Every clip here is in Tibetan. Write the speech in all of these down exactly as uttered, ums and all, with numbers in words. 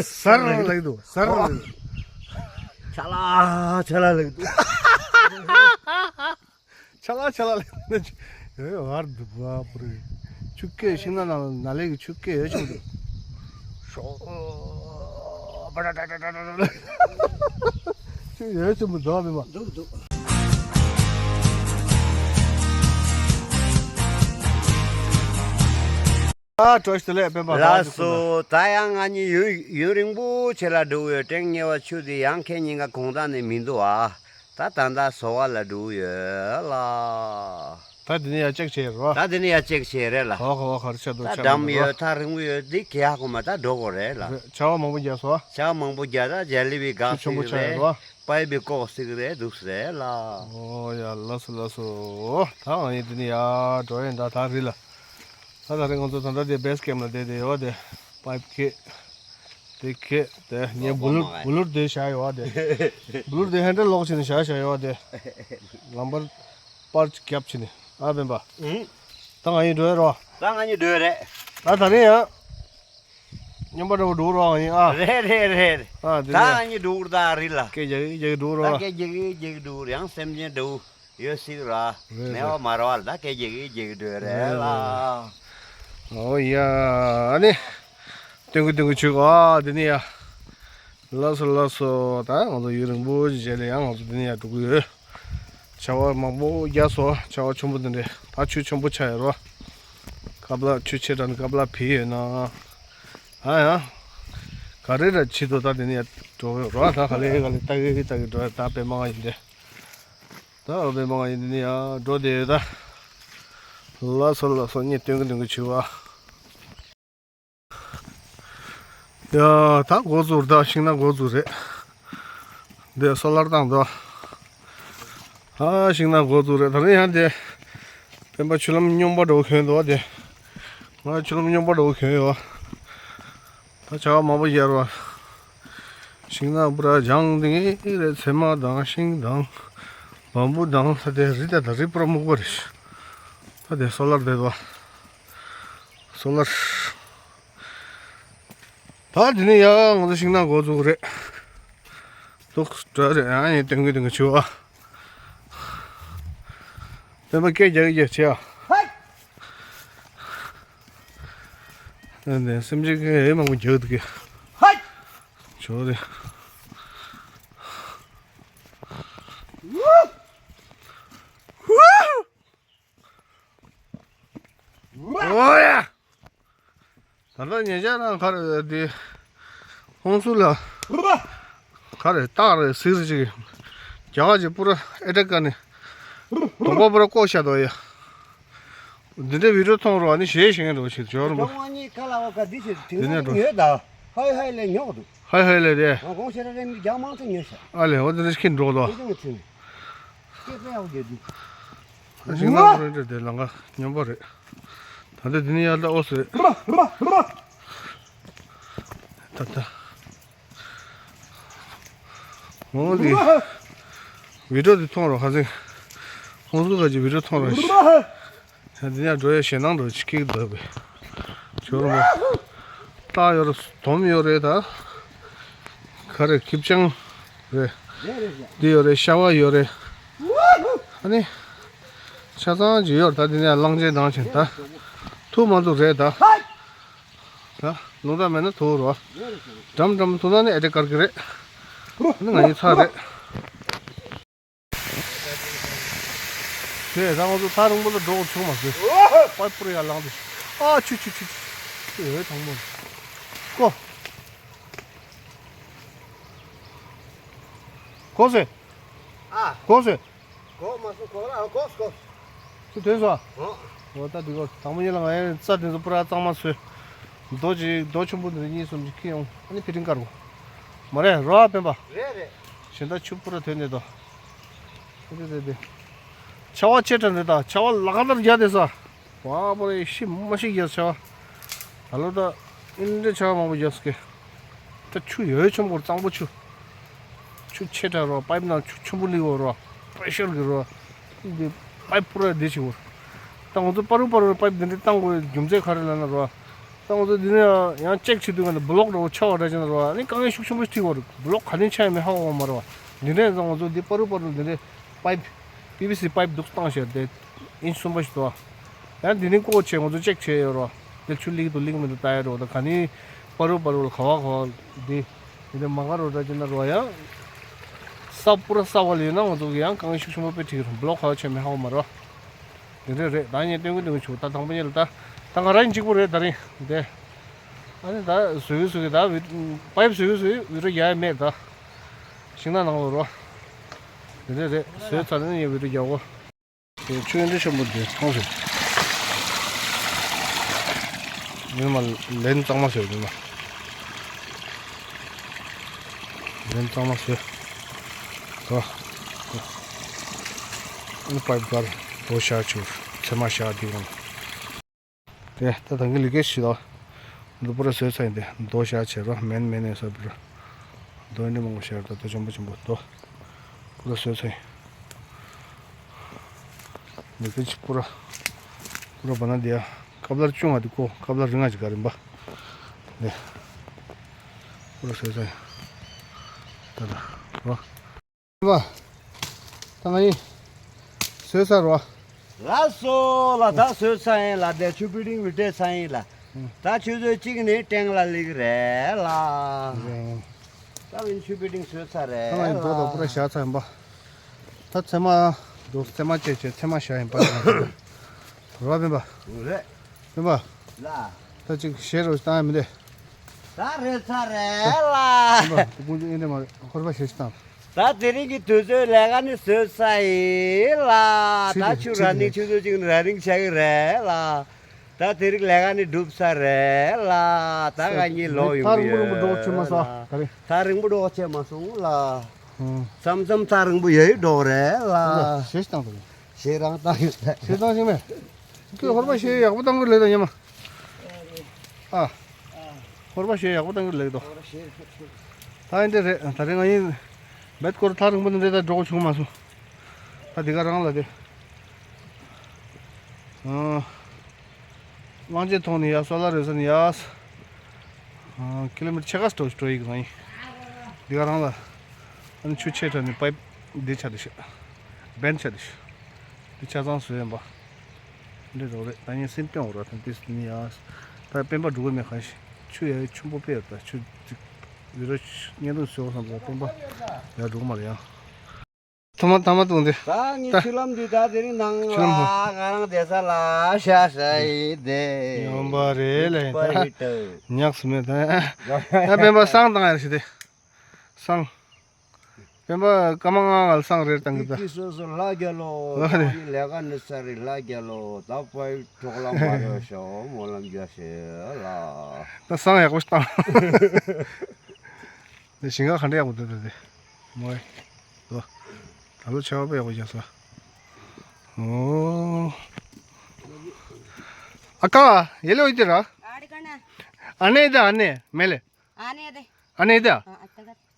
ཟར་ལ་ལེགས་འདུག་ཟར་ལ་ལེགས་འདུག་ཆ་ལ་ཆ་ལ་ལེགས་འདུག་ཆ་ལ་ཆ་ལ་ལེགས་འདུག་ཡོད་ཡོད་ཧར་འདུག་བ་པུ་རི། ཆུ་སྐད་ཤིང་ནགས་ནང་ན་ལེགས་ཀྱི་ཆུ་སྐད་ཡོད་ཆུང་འདུག་ཤོག་ཆུ་ཡོད་ཆུང་འདུག་འདུག་མི་མ། འདུག་འདུག་ཨ་བཀྲ་ཤིས་བདེ་ལེགས་སྤེན་པ། ལགས་སོ། ད་ཡང་ང་གཉིས་ཡུན་ཡུན་རིང་པོ་ཆེ་ལ་འགྲོ་ཡོད། ཀྲེང་ཉེ་བ་ཆུ་དེ་ཡང་ཁེ་ཉིན་ཀ་གོང་ཐང་ནས་མི་འདུག་ཨ། ད་ད་ལྟ་ཟོ་བ་ལ་འགྲོ་ཡོད་ལ། ད་དེ་ནས་ཡར་ཅེག་བྱས་རོ། ད་དེ་ནས་ཡར་ཅེག་བྱས་རེད་ལ། ཧོ་ཧོ་ག་རེ་ཆགས་འདུག་ད་ཆགས་འགྲམ་འདུག་ཡོད། ད་རིང་པོ་ཡོད། འདི་ག་ཡ་གོ་མ་ད་འགྲོ་དགོས་རེད་ལ། ཆར་པ་མང་པོ་བརྒྱབ་སོ། ཆར་པ་མང་པོ་བརྒྱབ། ད་ཇ་ལི་བི་འགག་ཆུ་ཆེན་པོ་ཆགས་ཡོད་རོ། པའི་བི་ཀོག་སིག་རེད་འདུག་རེད་ལ། ཨོ་ཡ་ལགས་སོ་ལགས་སོ། ད་ང་ཡིན་དེ་ནས་ཡར་འགྲོ་ཡིན། ད་ད་རི་ལ། ད་ད་རེས་ང་ཚོ་ད་ལྟ་དེ་བེ་སི་ཀེམ་ལ་བསྡད་དེ་ཡོད་དེ། པའིབ་ཁེ། དེ་ཁེ་དེ་ངས་སྦུ་ལུར་སྦུ་ལུར་དེ་བཞག་ཡོད་དེ། སྦུ་ལུར་དེ་ཧེན་ཌལ་ལོག་བྱས་ནས་བཞག་བཞག་ཡོད་དེ། ལམ་བར་པར་རྒྱབ་བྱས་ནས་ཨ་སྤེན་པ། ད་ང་ཡིན་འགྲོ་ཡ་རོ། ད་ང་གཉིས་འགྲོ་ཡ་རེད། ད་ད་རེས་ཡང་། སྨྱོན་པ་འདྲ་བོ་འགྲོ་རོགས་ཡིན་ཨ། རེད་རེད་རེད། ཨ་དེ་ད་ནས་ང་གཉིས་འགྲོ་གི་རེད། ད་རི་ལ། སྐད་རྒྱག་གི་རྒྱག་གི་འགྲོ་ད་རོགས། སྐད་རྒྱག་གི་རྒྱག་གི་འགྲོ་རེད། ཡང་སེམས་ཅན་འདྲ་བོ་ཡོད་སྲིད་ར། རེད་མེད་པ་རེད། མ་རེད་པ་ལ། ད་སྐད་རྒྱག་གི་རྒྱག་གི་འགྲོ་རེད་རེད་ལ། རེད། ཨོ་ཡ། ཨ་ནི། སྟོན་གི་སྟོན་གི་བྱོས་གོ་ཨ། འདི་ནས་ཡ། ལགས་སོ་ལགས་སོ། ད་ང་ཚོ་ཡུན་རིང་པོ་ཞིག་རྗེས་ལ་ཡང་ང་ཚོ་འདི་ནས་ཡ་འགྲོ་གི་ཡོད། ཆར་པ་མང་པོ་བརྒྱབ་སོང་། ཆར་པ་ཆེན་པོ་འདི་འདྲས། ད་ཆུ་ཆེན་པོ་ཆགས་ཡོད་རོ། ཀ་པ་ལ་ཆུ་ཆེ་དྲགས་ནས་ཀ་པ་ལ་བུད་ཡོད་ན། ཨ་ཡ། ག་རེ་ར་བྱེད་དོ། ད་འདི་ནས་ཡ་འགྲོ་གི་ཡོད་རོ། ད་ག་ལེ་ག་ལེ་ལྟ་གི་ལྟ་གི་འགྲོ་ཡ། ད་པད་མ་ཡིན་ཏེ། ད་པད་མ་ཡིན་འདི་ནས་ཡ་འགྲོ་བསྡད་ཡོད་ད། ལགས་སོ་ལགས་སོ། ངས་སྟོན་གི་སྟོན་གི་བྱོས་ཨ། ཡ། ད་འགོ་བཙུགས་རེད། ད་ཤིང་ནགས་འགོ་བཙུགས་རེད། འདི་སོ་ལར་བཏང་འདུག་ཨ་ཤིང་ནགས་འགོ་བཙུགས་རེད། ད་རེས་ཡང་དེ། སྤེན་པ་ཆུ་ལམ་སྨྱོན་པ་འདྲ་བོ་གྱོན་འདུག་བ་དེ། ང་ཆུ་ལམ་སྨྱོན་པ་འདྲ་བོ་གྱོན་ཡོད། ད་ཆར་པ་མང་པོ་ཡར་བ། ཤིང་ནགས་པུ་ར་ལྗང་དེ་ངེས་རེད། ཚེར་མ་དང་ཤིང་དང་། བམ་བུ་དང་། ད་དེ་རི་ད་ད་རི་པུ་ར་སྨུག་པ་རེད། ད་དེ་སོ་ལར་བསྡད་པ། སོ་ལར། ད་དེ་ནས་ཡ་ང་ཚོ་ཤིང་ནགས་འགོ་བཙུགས་རེད། འདུག་འགྲོ་རེད། ཨ་ཡིན་སྟོན་གི་སྟོན་གི་བྱོས་ཨ། སྟོན་པ་སྐད་རྒྱག་གི་རྒྱག་བྱེད་ཨ། ཨ་ནི་སེམས་ཅན་གྱི་ཨེ་མང་པོ་རྒྱག་འདུག་གི། ཧད། ཇོ་རེད། ཨོ་ཡ། ད་ལྟ་ཉེ་ཆར་རང་ག་རེ་དེ། ཧོང་སུ་ལ། ག་རེ་སྟག་རེད་གཟིག་རེད་ཅིག་རྒྱ་གར་གྱི་པུ་ར་ཨེ་ཊེག་བཀར་ནས། གདོང་པ་པུ་ར་བཀོག་བཞག་འདུག་ཡ། འདི་འདྲའི་བི་ཌིའོ་མཐོང་རོགས་ཨ་ནི་ཞེ་ཞེ་འགྲོ་ཞིག་འབྱོར་མོ། ཀྲོང་ཨ་ནི་ཁ་ལ་བ་ཀ་འདི་ཞིག་དེང་དེ་ནས་སང་འགྲོ། ཉོས་ད། ཧའི་ཧའི་ལས་ཉོག་འདུག་ཧའི་ཧའི་ལས་དེ། ང་གོང་ཤེས་ར་རེ་མི་རྒྱག་མང་ཚོ་ཉོས་ཤག་ཨ་ལས་འོ་དེ་འདྲ་ཞིག་འགྲོ་དོ། དེ་ཚོ་ངས་ཚིག་ནས། སྐད་ཆ་ཡག་པོ་རྒྱག་འདུག་ཨ་ཞིག་ནག་པོ་རེད་འདྲ་དེ་ལང་ཀ་སྨྱོན་པ་རེད། ད་ལྟ་འདི་ནི་ཡར་ལྟ་ཨོ་སི་རེད། ད་ལྟ། འོང་དེ། བི་ཌིའོ་དེ་མཐོང་རོགས་ཧ་སེང་། ཧོང་སུ་ཁ་ཅིག་བི་ཌིའོ་མཐོང་རོགས་ཤིག་ཡང་འདི་ཡང་འགྲོ་ཡ་ཞེད་སྣང་འགྲོ་ཅིག་སྐྱེ་གི་འདུག་པས། ཇོ་རུ་མོ། སྟག་ཡོད་རེད། དོམ་ཡོད་རེད་ད། ག་རེ་ཁིབ་ཅང་རེད། འདི་ཡོད་རེད། ཤ་བ་ཡོད་རེད། ཨ་ནི། ཆ་ཚང་ཅིག་ཡོད་རེད་ད། འདི་ནས་གླང་ཆེན་ནག་ཆེན་ད། ཐུག་མ་ཐུག་རེད་ད། ད་ལུང་རྟགས་མེད་ན་ཐུག་རོགས། འགྲམ་འགྲམ་ཐུག་ན་ནི་ཨེ་ཊེག་བཀར་གི་རེད། ཨ་ནི་ང་གཉིས་ཚར་རེད། དེ་ད་ང་ཚོ་ཐག་རིང་པོ་ལ་འགྲོ་དགོས་བྱུང་མ་ཟེར། པའི་པུར་ཡར་ལངས་ཏེ། ཨ་ཆུ་ཆུ་ཆུ་ཆུ། ཨེ་དང་པོ། ཀོ། གོ་སེ། ཨ། གོ་སེ། གོ་མ་སོང་གོ་ར་གོ་གོ། ཆུ་དོན་སོ། ཨོ། འོ་ད་འདི་གོ་དང་པོ་ཉིད་ལ་ང་ཡང་རྩྭ་དེ་ཚོ་པུ་ར་གཙང་མ་བཟོས། རྡོ་ཅིག་རྡོ་ཆུང་པོ་འདི་གཉིས་གསུམ་ཅིག་ཁྱེར་ཡོང་། ཨ་ནི་ཕི་ཊིང་བཀར་གོ་མ་རེད་རོ་ཨ་སྤེན་པ། རེད་རེད། གཞན་དག་ཆུ་པུ་ར་དོན་ནས་དོ། རེད་རེད་རེད། ཆར་པ་ཆེ་དྲགས་འདི་དང་ཆར་པ་ལག་བསྟར་རྒྱག་དེ་ས། བ་པོ་རེ་ཤི་མ་ཤི་རྒྱག་ཆར་པ། ད་ལོ་ད་ཨིན་འདྲེ་ཆར་པ་མང་པོ་རྒྱག་སྐད། ད་ཆུ་ཡོད་ཆེན་པོར་གཙང་པོ་ཆུ། ཆུ་ཆེ་དྲགས་རོ། པའིབ་ནང་ཆུ་ཆེན་པོ་ལི་འོ་རོ། པེ་ཤར་གི་རོ། འདི་པའིབ་པུ་ར་འདི་ཆེ་བོ། ད་ང་ཚོ་པ་རུ་པ་རུ་པའིབ་འདི་འདྲ་བཏང་དགོས་རྒྱུ་མཚན་ག་རེ་ལབ་ན་རོ། ད་ང་ཚོ་འདི་ནས་ཡང་ཅེག་བྱེད་དུས་ག་ནས་བློག་འདྲ་བོ་ཆགས་པ་འདྲ་བྱས་ན་རོ། ཨ་ནི་དཀའ་ངལ་ཤུགས་ཆེན་པོ་ཞིག་འཕྲད་ཀྱི་ཡོད་རེད། བློག་ག་ནས་ཆགས་ཡོད་མེད་ཧ་གོ་གི་མ་རེད་བ། འདི་འདྲས་ང་ཚོ་འདི་བར་དུ་བར་དུ་འདི་འདྲས་པའིབ་པི་བི་སི་པའིབ་འདུག་བཏང་བཞག་དེ་ཨིན་ཆི་གསུམ་པ་ཞིག་འདུག་བ། ཡང་འདི་ནས་བཀོག་བྱས་ང་ཚོ་ཅེག་བྱས་ཡོད་རོ། དེ་ཆུ་ལེགས་འདུག་ལེགས་མི་འདུག་ལྟ་ཡ་རོ། ད་ག་ནས་བར་དུ་བར་དུ་ལ་ག་བ་ག་བ་འདི་འདི་འདྲས་མ་ག་རོ་འདྲ་བྱས་ན་རོ། ཡང་ས་པུ་ར་ས་བ་ལ་ཡོད་ན་ང་ཚོ་གི་ཡང་དཀའ་ངལ་ཤུགས་ཆེན་པོ་དཔེ་འཕྲད་ཀྱི་རེད། བློག་ག་བ་ཆགས་མེད་ཧ་གོ་མ་རེད་བ། འདི་འདྲས་རེད། ད་ངས་སྟོན་གི་སྟོན་གི་བྱུང་། ད་དང་པོ་ཉིད་ལ་ད་ད་ང་རང་གཅིག་པུ་རེད་ད་རིང་འདི། ཨ་ནི་ད་བཟོ་གི་བཟོ་གི་ད་བི་པའིབ་བཟོ་གི་བཟོ་གི་བི་ཌི་ཡོ་རྒྱག་ཡ་མེད་ད། ཤིང་ནགས་ནང་ལོགས་རོ། འདི་འདྲས་རེད། བཟོས་ཚར་ནས་ངས་བི་ཌི་ཡོ་རྒྱག་གོ། དེ་ཆུ་འདི་ཆེན་པོ་འདི་མཐོང་སོང་། ཉི་མ་ལན་གཙང་མ་བཟོས། ཉི་མ་ལན་གཙང་མ་བཟོས། ད་ཨ་ནི་པའིབ་གར་རྡོ་བཞག་བྱུར་ཚེར་མ་བཞག་འདི་ཡོང་། དེ་ད་ད་གིན་ལི་ཀེ་ཤི་ལ་འདི་པུ་ར་བཟོས་ཚར་ཡིན། དེ་རྡོ་བཞག་བྱས་རོ། མེན་མེན་ནས་ས་པུ་ར་རྡོ་འདི་མང་པོ་བཞག་རྡོ་དེ་ཆེན་པོ་ཆེན་པོ་རྡོ་པུ་ར་བཟོས་ཚར་ཡིན། ལི་ཀེ་ཤི་པུ་ར་པུ་ར་བ་ན་དེ་ཡ་ཀབ་ལར་ཅུང་ང་དེ་ཀོ་ཀབ་ལར་རིང་ང་ཅིག་ག་རིམ་པ་དེ་པུ་ར་བཟོས་ཚར་ཡིན། ད་ད་རོ། ད་ང་ཡིན། བཟོས་ཚར་བ། ལགས་སོ་ལ་ད་བཟོས་ཚར་ཡིན་ལ། དེ་ཆུ་བི་ཌིང་བི་ཌི་ཚར་ཡིན་ལ། ད་ཆུ་ཚོད་གཅིག་ནས་ཊེང་ལ་སླེབས་རེད་ལ། ད་ང་ཡིན་ཆུ་བི་ཌིང་བཟོས་ཚར་རེད་ལ། ད་ང་ཡིན་རྡོ་དང་པུ་ར་བཞག་ཚར་ཡིན་པ། ད་ཚེར་མ་འདུག་ཚེར་མ་བཅད་བྱས་ཚེར་མ་བཞག་ཡིན་པ། རོ་སྤེན་པ། རེད། སྤེན་པ། ལ། ད་ཅིག་གཞས་རོ་བཏང་ཡ་མི་འདུག་ད་རེད་ཚར་རེད་ལ། སྤེན་པ་དེ་ཀུན་ཅི་ཨེ་འདྲ་མ་རེད། ཧོར་པ་གཞས་ཤིག་བཏང་། ད་དེ་རིང་གི་དུས་ཚོད་ལས་ཀ་ནི་བཟོས་ཚར་ཡིན་ལ། ད་ཆུ་ར་ནི་ཆུ་ཚོད་གཅིག་ནི་ར་རིང་ཆགས་ཀྱི་རེད་ལ། ད་དེ་རིང་ལས་ཀ་ནི་གྲུབ་ཚར་རེད་ལ། ད་ང་གཉིས་ལོག་ཡོང་གི་ཡོད་ལ། ད་རིང་པོ་འགྲོ་ཆེ་མ་སོང་། ད་རིང་ད་རིང་པོ་འགྲོ་ཆེ་མ་སོང་ལ། མཚམས་མཚམས་ད་རིང་པོ་ཡོད་ཡོད་འགྲོ་རེད་ལ། གཞས་ཤིག་བཏང་དང་། གཞས་རང་བཏང་ཡོད་ད། གཞས་བཏང་ཤེས་མེད། ཁྱོད་ཧོར་པ་གཞས་ཡག་པོ་བཏང་གི་ལེགས་དང་ཉི་མ། ཨ། ཧོར་པ་གཞས་ཡག་པོ་བཏང་གི་ལེགས་དོ། ད་ཡིན་དེ་རེད། ད་རེས་ང་ཡིན། བེད་སྐོར་ཐག་རིང་པོ་འདི་འདྲ་འགྲོ་དགོས་བྱུང་མ་སོང་། ད་འདི་ག་རང་ལ་དེ། ཨ། གླང་ཆེན་ཐོག་ནས་ཡ་སོ་ལ་རེ་ས་ནས་ཡ། ཨ། ཀི་ལོ་མི་ཊར་ཕྱེད་ཀ་སྟོ་སྟོ་ཡིག་རང་ཡིན། འདི་ག་རང་ལ། ཨ་ནི་ཆུ་ཆེ་དྲགས་ནས་པའིབ་འདི་ཆ་དེ་ཤི། བེན་ཆ་དེ་ཤི། འདི་ཆ་ཚང་བཟོས་ཡིན་པ། འདི་རོ་རེད། ད་ངས་སེམས་སྐྱོང་འོ་ར་དང་ཏིས་ནི་ཡ། ད་སྤེན་པ་འགྲོ་གི་མེད་གང་ཞིག་ཆུ་ཡ་ཆུན་པོ་པེ་ཡོད་ད་ཆུ་ཅིག་བི་རོ་བརྙན་ཐུང་བཟོ་བསམ་ད་སྤེན་པ་ཡ་འགྲོ་གི་མ་རེད་ཡ། ཐོག་མ་ཐ་མ་བཏུང་དེ། ད་ངའི་ད་ཆུ་ལམ་འདི་ད་དེ་རིང་ནང་ཆུ་ལམ་ཧོ། ལ་ང་རང་བསྡད་ས་ལ་ཤ་ཤ་ཡི་དེ། ཡོང་པ་རེད་ལེ་ད། ཉག་སུ་མེད་ད། ད་སྤེན་པ་བསང་བཏང་ཡར་ཞིག་དེ། བསང་། སྤེན་པ་སྐར་མ་ལྔ་ལ་བསང་རེར་བཏང་གི་ད། ཏིག་ཏིག་སོ་སོ་ལ་རྒྱ་ལོ། ལ་རེད། ད་ལས་ཀ་ནི་ས་རི་ལ་རྒྱ་ལོ། ད་པའི་གྲོགས་ལ་མ་རེ་ཤོ་མོ་ལམ་རྒྱ་ཤེ་ལ། ད་བསང་ཡག་པོ་ཞིག་བཏང་། འདི་ཞིང་ཁ་ག་འདྲ་ཡག་པོ་འདུག་ད་དེ། མོའི། ལོ། ད་ལོ་ཆེ་བ་དཔེ་ཡག་པོ་རྒྱག་སོང་། ཨོ། ཨ་ཀ། ཡེ་ལེ་འོ་དེ་ར། ཨ་ནེ་ད་ཨ་ནེ་མེ་ལེ། ཨ་ནེ་ད།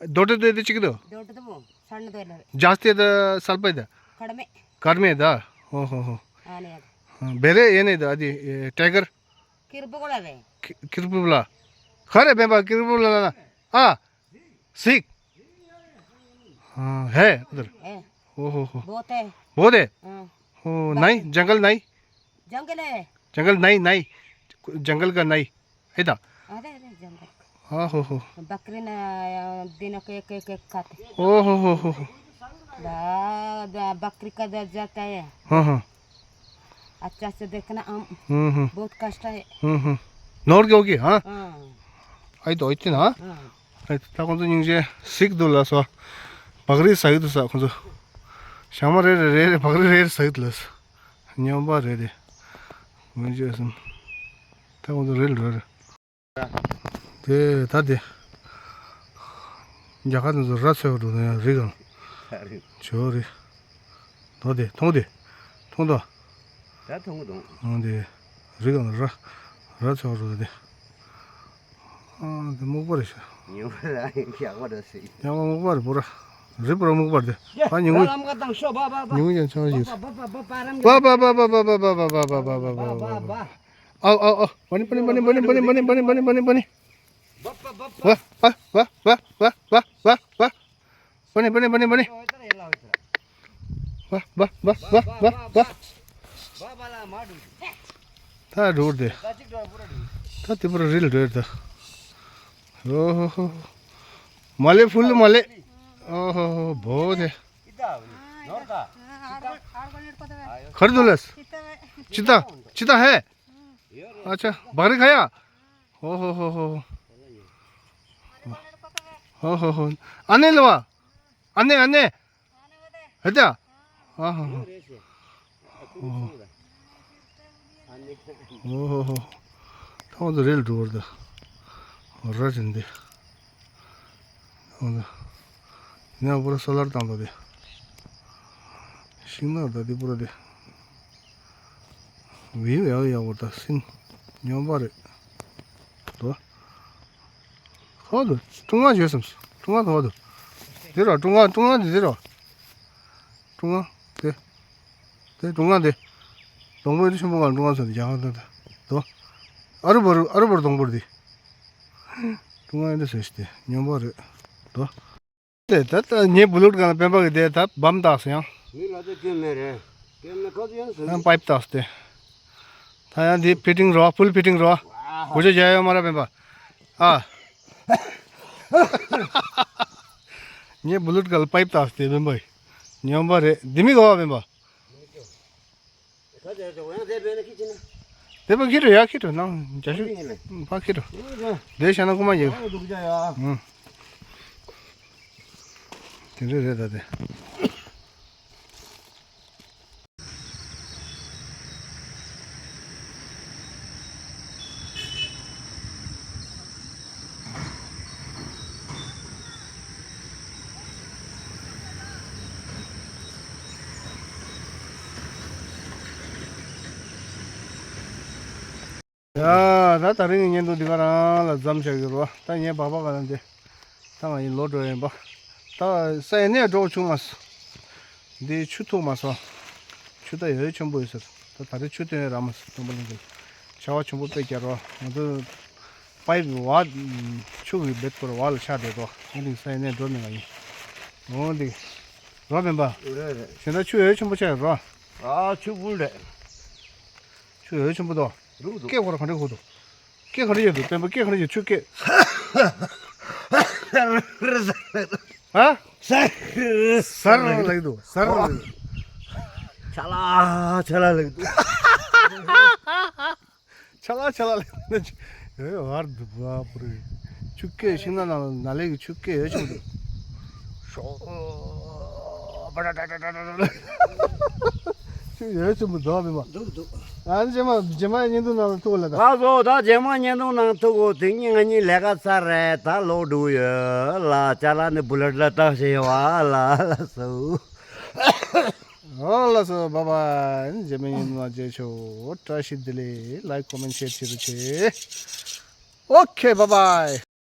རྡོ་ཏི་དེ་དེ་གཅིག་དོ། རྡོ་ཏི་དེ་མོ། ཚར་ནི་དོ་ལེ། ཇཱ་སྟེ་ད་སལ་པའི་ད། ཀར་མེ། ཀར་མེ་ད། ཧོ་ཧོ་ཧོ། ཨ་ནེ་ད། བེ་རེ་ཡེ་ནེ་ད་དེ་ཊའི་གར། ཀིར་པུ་ལ་བེ། ཀི- ཀིར་པུ་ལ། ཁ་རེ་བེ་པ་ཀིར་པུ་ལ་ལ་ལ། ཨ། སིག་ཨ་ཧེ། ཨེ། ཧོ་ཧོ་ཧོ། བོ་ཏེ། བོ་ཏེ། ཨ། ཧོ་ནའི། ཇང་གལ་ནའི། ཇང་གལ་ཨེ། ཇང་གལ་ནའི་ནའི། ཇང་གལ་ག་ནའི། ཨེ་ད། ཨ་རེ་རེ་ཇང་གལ། ཨ་ཧོ་ཧོ། बकरी ना देना के के के खाते। ཨོ་ཧོ་ཧོ་ཧོ་ཧོ། दा- दा- बकरी का दर जाता है। ཧ་ཧ། अच्छा से देखना हम। ཧུམ་ཧུམ། बहुत कष्ट है। ཧུམ་ཧུམ། ནོར་གྱོག་གི་ཧ། ཨ། ཨའི་དོ་ཨི་ཏི་ན། ཨ། ཨའི་ད་ཁོང་ཚོ་སྙིང་རྗེ་སིག་འདུག་ལ་སོ། བག་རིལ་ཟ་གི་འདུག་ས་ཁོང་ཚོ། ཞག་མ་རེ་རེ་རེ་རེ་བག་རིལ་རེ་རེ་ཟ་གི་འདུག་ལ་སོ། སྨྱོན་པ་རེད་དེ། སྙིང་རྗེ་སོང་། ད་ཁོང་ཚོ་རིལ་རེ་རེ། དེ་ད་དེ། རྒྱ་གར་དེ་ཚོ་ར་འཚོལ་བ་འགྲོ་ན་ཡང་རི་གང་། ད་རི། ཇོ་རི། དོ་དེ་མཐོང་དེ། མཐོང་དོ། ད་མཐོང་གི་འདུག་ཨང་དེ། རི་གང་ར། ར་འཚོལ་བ་འགྲོ་དེ། ཨང་དེ་སྨུག་པ་རེད་ཤག་ཉི་མ་ར་ཡག་པ་འདྲ་སྲིད། ཡག་པ་སྨུག་པ་རེད་པོ་ར། རི་པོ་ར་སྨུག་པ་རེད་དེ། ད་ཉིན་གུང་། ལམ་ཁ་དང་ཤོ་བ་བ་བ། ཉིན་གུང་ཡང་ཆང་ཞིག་བ་བ་བ་བ་བ་བ་རམ་བ་བ་བ་བ་བ་བ་བ་བ་བ་བ་བ་བ། आओ, आओ, आओ। पानी, पानी, पानी, पानी। वाह, वाह, वाह। पानी, पानी, पानी, पानी। वाह, वाह, वाह, वाह, वाह, वाह। ད་འགྲོ་དེ། ད་དེ་པར་རིལ་འགྲོ་ད། ཨོ་ཧོ་ཧོ། མ་ལེ་ཕུལ་མ་ལེ། ཨོ་ཧོ་ཧོ། བོ་དེ། खरीद लो। चिता, चिता है। अच्छा, बकरी खाया? हो, हो, हो, हो। हो, हो, हो। आने लवा। आने, आने। है क्या? हाँ, हाँ, हाँ। हो, हो, हो। तो rail door the. Ranjan they. ནས་པུ་ར་སོ་ལར་བཏང་ད་དེ། ཤིང་ནགས་ད་དེ་པུ་ར་དེ། བི་ཡོ་ཡག་ཡག་པོ་ད་སིན་སྨྱོན་པ་རེད། དོ། ཧོ་དུ་ཀྲུང་ང་བྱོས་སམ། ཀྲུང་ང་དོ་དུ། དེ་ར་ཀྲུང་ང་ཀྲུང་ང་དེ་དེ་ར། ཀྲུང་ང་དེ། དེ་ཀྲུང་ང་དེ། སྡོང་པོ་ཡོད་དུ་ཆེན་པོ་གང་ཀྲུང་ང་ཟེར་དེ་རྒྱ་གར་ད་ད། དོ། ཨ་རུ་བར་ཨ་རུ་བར་སྡོང་པོ་རེད་དེ། ཀྲུང་ང་ཡོད་དུ་ཟེར་ཞིག་དེ་སྨྱོན་པ་རེད། དོ། དེ་ད་ད་ངའི་བུ་ལུག་གང་ལ་སྤེན་པ་གི་དེ་ད་བམ་བཏགས་སོ་ཡང་། མི་ལ་དེ་སྐྱོན་མེད་རེད། སྐྱོན་མེད་ཁ་ཚོ་ཡང་ཟེར། ཡང་པའིབ་བཏགས་སོ་དེ། ད་ཡང་དེ་ཕི་ཊིང་རོ། ཕུལ་ཕི་ཊིང་རོ། གུ་ཅོ་བྱ་ཡོད་མ་ར་སྤེན་པ། ཨ། ངའི་བུ་ལུག་གང་ལ་པའིབ་བཏགས་སོ་དེ་སྤེན་པ་ཡི། ཉོན་པ་རེད་དེ་མི་གོ་བ་སྤེན་པ། དེ་པ་ཁྱི་རུ་ཡ་ཁྱི་རུ་ནང་རྒྱ་ཤུ་ཕ་ཁྱི་རུ། དེ་བྱས་ན་ཁུ་མ་ཡིན། ཨུ། དེ་འདྲ་རེད་ད་དེ། ཡ། ད་ད་རིང་གི་བརྙན་ཐུང་འདི་ག་རང་ལ་མཚམས་བཞག་གི་རོ། ད་ངས་སྦག་སྦག་ག་ལ་འདི་ད་ང་ཡིན་ལོ་འགྲོ་ཡིན་པ། ད་ས་ཡ་ནས་འགྲོ་བྱུང་མ་སོང་། འདི་ཆུ་ཐུག་མ་སོང་། ཆུ་ད་ཡོད་ཆེན་པོ་ཡོད་ཟེར། ད་ད་རེས་ཆུ་ཐོན་ཡོད་ར་མ་སོང་སྟོན་པ་གླིང་གི། ཆར་པ་ཆེན་པོ་དཔེ་རྒྱག་རོ། ང་ཚོ་པའིབ་བ་ཆུ་གི་བེད་སྐོར་བ་ལ་ཆགས་བསྡད་དོ། ཨོ་འདི་ས་ཡ་ནས་འགྲོ་ནས་ང་ཡིན། ཨོ་འདི་རོ་སྤེན་པ། རེད་རེད། གཞན་ད་ཆུ་ཡོད་ཆེན་པོ་ཆགས་ཡོད་རོ། ཨ་ཆུ་བུ་རེད། ཆུ་ཡོད་ཆེན་པོ་དོ། རུག་རུག་སྐད་ཁོ་ར་ག་འདྲ་གོ་དོ། སྐད་ག་འདྲ་ཡོད་དོ་སྤེན་པ། སྐད་ག་འདྲ་ཡོད། ཆུ་སྐད། ཧ། སར་སར་ལགས་འདུག་སར་ལགས་འདུག་ཆ་ལ་ཆ་ལ་ལགས་འདུག་ཆ་ལ་ཆ་ལ་ལགས་འདུག་ཨེ་བར་དུ་བ་པུ་རི། ཆུ་སྐད་ཤིང་ནགས་ནང་ལ་ནགས་ལས་ཀྱི་ཆུ་སྐད་ཡོད་ཆུ་འདུག་ཤོག་ཆུ་ཡོད་ཆུ་མི་འདུག་མི་མ། འདུག་འདུག་ཨ་ནི་རྗེས་མ་རྗེས་མ་བརྙན་ཐུང་ནང་ལ་ཐུག་ལ་ད། ལགས་སོ། ད་རྗེས་མ་བརྙན་ཐུང་ནང་ཐུག་གོ་དེ་ཉིན་ང་གཉིས་ལས་ཀ་ཚར་རེད། ད་ལོག་འགྲོ་ཡོད་ལ། ཅ་ལག་ནི་བུ་ལ་ལ་བཏང་ཞེས་ཡོད་ཨ་ལ་ལ་སོ། ཨོ་ལགས་སོ། བྷའི་བྷའི། རྗེས་མ་བརྙན་ཐུང་ནང་མཇལ་ཆོག་བཀྲ་ཤིས་བདེ་ལེགས། ལའིཀ་ཀོ་མེན་ཤེར་བྱེད་རོགས་བྱེད། ཨོ་ཁེ། བྷའི་བྷའི།